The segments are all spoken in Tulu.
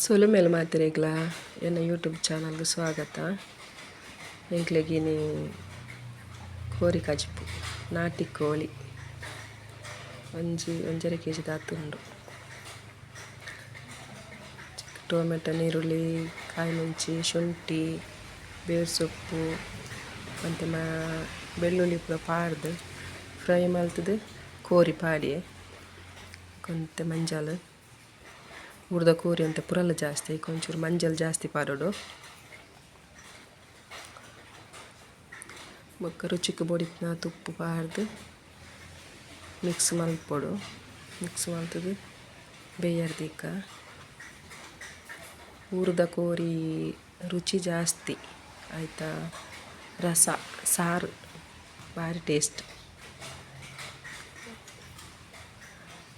ಸೊಲುಮೆಲ್ ಮಾತೆರೆಗ್ಲ ಎನ್ನ ಯೂಟ್ಯೂಬ್ ಚಾನಲ್ಗೆ ಸ್ವಾಗತ. ಎಂಕ್ಲೆಗಿನಿ ಕೋರಿ ಕಜಿಪು, ನಾಟಿ ಕೋಳಿ. ಒಂಜಿ ಒಂಜರೆ ಕೆ ಜಿ ಉಂಡು. ಟೊಮೆಟೊ, ನೀರುಳ್ಳಿ, ಕಾಯಿ ಮುಂಚಿ, ಶುಂಠಿ, ಬೇರ್ ಸೊಪ್ಪು ಒಂತೆ ಮಾ ಬೆಳ್ಳುಳ್ಳಿ ಪೂರ ಪಾಡ್ದು ಫ್ರೈ ಮಲ್ತ್‌ದ್ ಕೋರಿ ಪಾಡಿಯೆ. ಒಂತೆ ಮಂಜಲ್. ಊರ್ದ ಕೋರಿ ಒಂತೆ ಪುರಲ್ ಜಾಸ್ತಿ, ಒಂಚೂರು ಮಂಜಲ್ ಜಾಸ್ತಿ ಪಾಡೊಡು. ಬೊಕ್ಕ ರುಚಿಕ್ ಬೋಡಿತ್ತಿನ ಉಪ್ಪು ಪಾಡ್ದು ಮಿಕ್ಸ್ ಮಲ್ಪೊಡು. ಮಿಕ್ಸ್ ಮಲ್ತ್‌ದ್ ಬೇಯರ್ ದೀಕ. ಊರುದ ಕೋರಿ ರುಚಿ ಜಾಸ್ತಿ ಐತ ರಸ ಸಾರು ಬಾರಿ ಟೇಸ್ಟ್.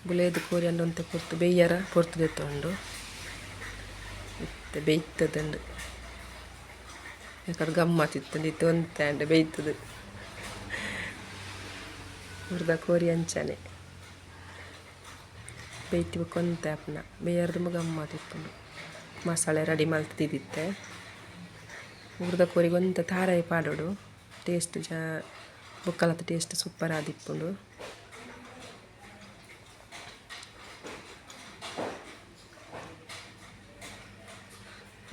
ಬುಲೇದ್ ಕೋರಿ ಅಂಡ ಒಂತೆ ಪೊರ್ತು ಬೇಯರ ಪೊರ್ತು ದೆತ್ತೊಂಡು. ಇತ್ತೆ ಬೇಯ್ತದುಂಡು. ಯಾಕಡ್ ಗಮ್ಮತ್ ಇತ್ತುಂಡು, ಇತ್ತೆ ಒಂತೆ ಆಂಡ್ ಬೇಯ್ತುದು. ಊರ್ದ ಕೋರಿ ಅಂಚನೆ ಬೇಯ್ತಿ ಬೊಕ್ಕ ಒಂತೆ ಆಪುನ, ಬೇಯರ್ದುಂಬು ಗಮ್ಮತ್ ಇಪ್ಪುಂಡು. ಮಸಾಲೆ ರೆಡಿ ಮಲ್ತ್ ದೀದಿತ್ತೆ. ಊರ್ದ ಕೋರಿಗೆ ಒಂತೆ ತಾರಾಯಿ ಪಾಡೊಡು, ಟೇಸ್ಟ್ ಜಾ ಬೊಕ್ಕಲತ ಟೇಸ್ಟ್ ಸೂಪರ್ ಆದಿಪ್ಪುಂಡು.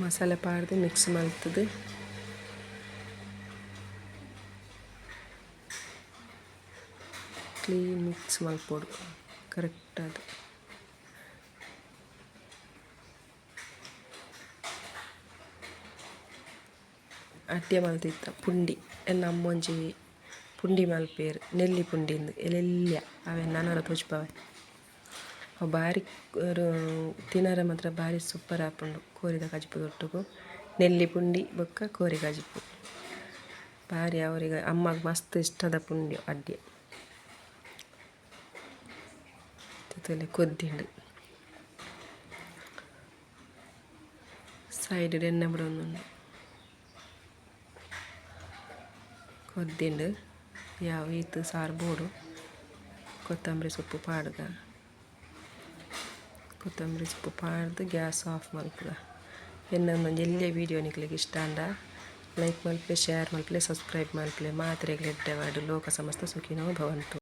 ಮಸಾಲೆ ಪಾಡ್ದು ಮಿಕ್ಸ್ ಮಲ್ತ್‌ದ್ ಕ್ಲೀನ್ ಮಿಕ್ಸ್ ಮಲ್ಪೊಡು ಕರೆಕ್ಟ್ ಆದ್. ಅಟ್ಯ ಮಲ್ತಿತ್ತ ಪುಂಡಿ. ಎನ್ನ ಅಮ್ಮೊಂಜಿ ಪುಂಡಿ ಮಲ್ಪೇರು, ನೆಲ್ಲಿ ಪುಂಡಿಂದು ಎಲ್ಲೆಲ್ಯ ಅವೆನ್ ನನೊರ ತೋಜಿಪಾವೆ. ಅವು ಬಾರಿ ತಿನರೆ ಮಾತ್ರ ಬಾರಿ ಸೂಪರ್ ಆಪುಂಡು. ಕೋರಿದ ಕಜಿಪುದೊಟ್ಟುಗು ನೆಲ್ಲಿ ಪುಂಡಿ ಬೊಕ್ಕ ಕೋರಿ ಕಜಿಪು ಬಾರಿ ಅವರಿಗೆ ಅಮ್ಮಗ್ ಮಸ್ತ್ ಇಷ್ಟದ ಪುಂಡಿ ಅಡ್ಡೆ. ತೂಲೆ ಕೊದ್ದಿಂಡು, ಸೈಡ್ ಎಣ್ಣೆ ಬುಡೊಂದುಂಡು. ಕೊದ್ದಿಂಡು ಯಾವು, ಈತ್ ಸಾರು ಬೋಡು. ಕೊತ್ತಂಬರಿ ಸೊಪ್ಪು ಪಾಡ್ಗ. ಕೊತ್ತಂಬರಿ ಸೊಪ್ಪು ಪಾಡ್ದು ಗ್ಯಾಸ್ ಆಫ್ ಮಲ್ಪುಗ. ಎನ್ನ ಒಂಜಿ ಎಲ್ಯ ವೀಡಿಯೋ ನಿಕ್ಲೆಗ್ ಇಷ್ಟ ಆಂಡ ಲೈಕ್ ಮಲ್ಪುಲೆ, ಶೇರ್ ಮಲ್ಪುಲೆ, ಸಬ್ಸ್ಕ್ರೈಬ್ ಮಲ್ಪುಲೆ. ಮಾತೆರೆಗ್ಲ ಎಡ್ಡೆ ಆವಡ್. ಲೋಕ ಸಮಸ್ತ ಸುಖಿನೋ ಭವಂತು.